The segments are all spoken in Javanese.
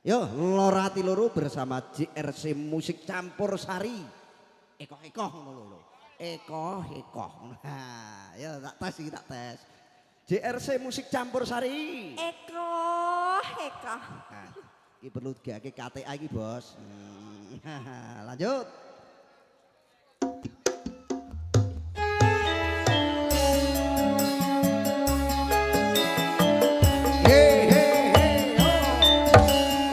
Yo, Loro Ati Loro bersama JRC Musik Campur Sari. Eko-eko ngono lho. Eko-eko. Nah, yo tak tes iki, tak tes. JRC Musik Campur Sari. Eko, Eko. Nah, iki perlu digawe KTA iki, Bos. Lanjut. Hey, hey, hey, oh.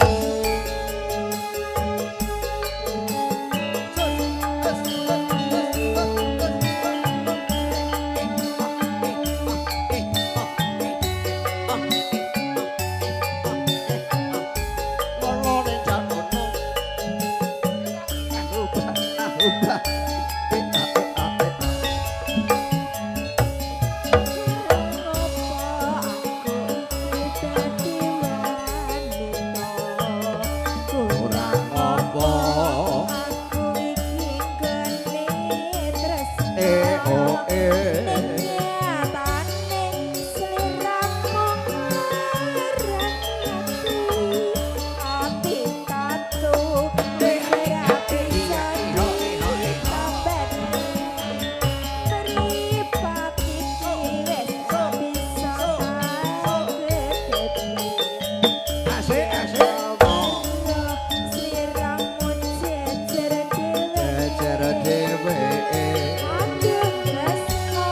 Ora ngopo Aku iki nggone tresno. Eh oh eh. Nyatane sliramu nglarani ati. Ati tatu wis ora bisa ditambani. Mripat iki wis ora bisa tak kedepi. Asik asik. Sliramu jejer dhewe. Jejer dhewe. Aduh tresno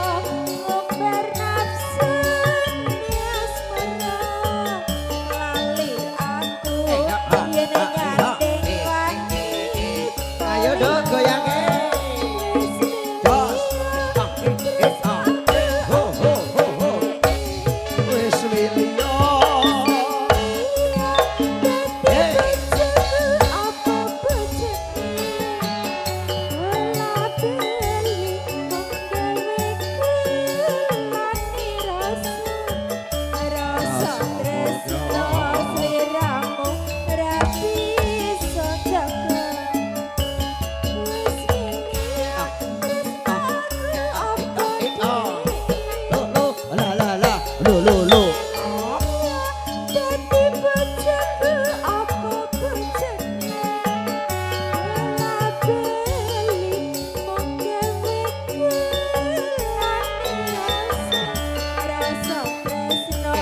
ngumbar nafsu asmara. Lali aku yen gandeng wanita. Ayo dong goyange. Jos. Ah, eh, eh, ah, eh, ho ho ho ho. Wis milio. Hey. Apa bojone bola bali mung gawe kelani rasa rasa tresno sliramu ra bisa jaga. Wis milih tresnaku apa dhewe. Lo lo la la la lo lo lo. Dadi bojoku apa bojone bola bali mung gawe kelani rasa rasa tresno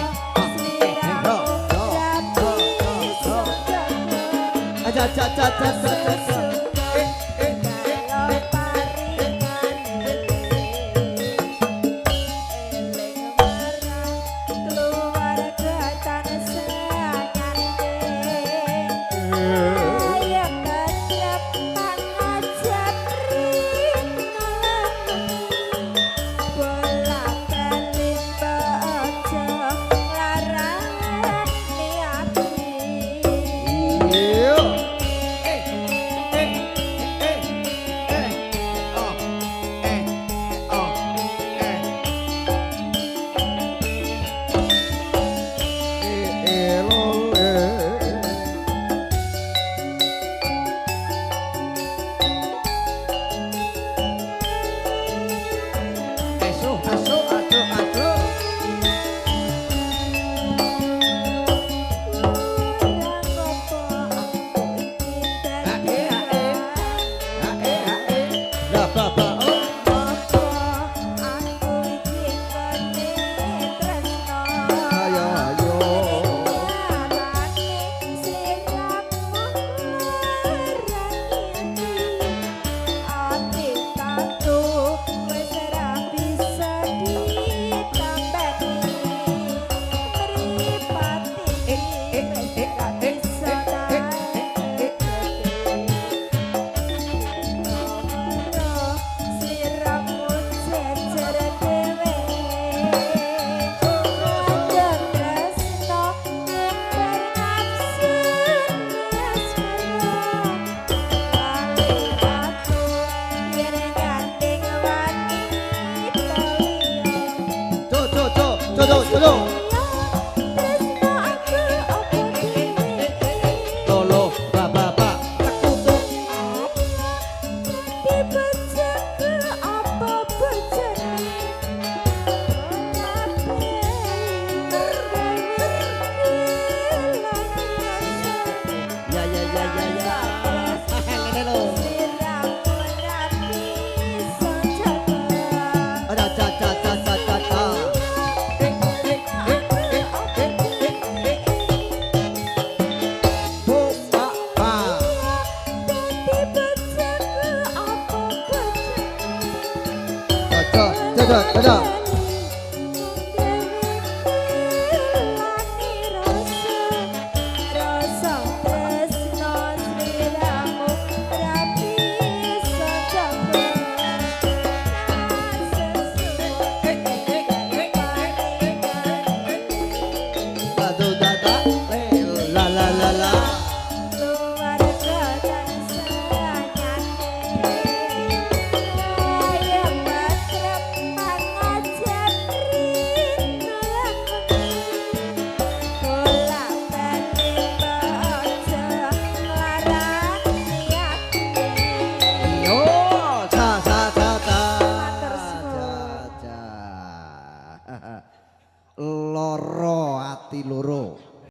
sliramu ra bisa jaga. Aja aja aja aja aja aja. Eh eh eh Kaya paringane eling marang keluarga tansah nyanding. Kaya katrap pangajap rino lan bola bali aja nglarani ati. Iyo. Eh eh eh eh oh eh oh eh. Eh eh lo eh. Aso aso aso aso. Ora ngopo aku iki dadi Ah, eh, ah, eh. La ba ba oh. Apa aku iki nggone tresno. Ayo ayo. Nyatane sliramu nglarani ati. Ati tatu wis ora bisa ditambani. Mripat iki wis ora bisa tak sliramu jejer dhewe. Kadang tresno ngumbar nafsu asmara. Lali aku yen gandeng wanita liya. Co co co co co co. Tresno aku apa dhewe. Lanjut, lanjut. Rasa tresno sliramu ra bisa jaga. Satu tata le la la la la. Keluarga tansah nyate. Ayem atrep pangajar rino lan wengi. Bola bali aja nglarani aku. Yo, sa sa sa sa. Matur suwun. Ja, ja. Loro ati loro.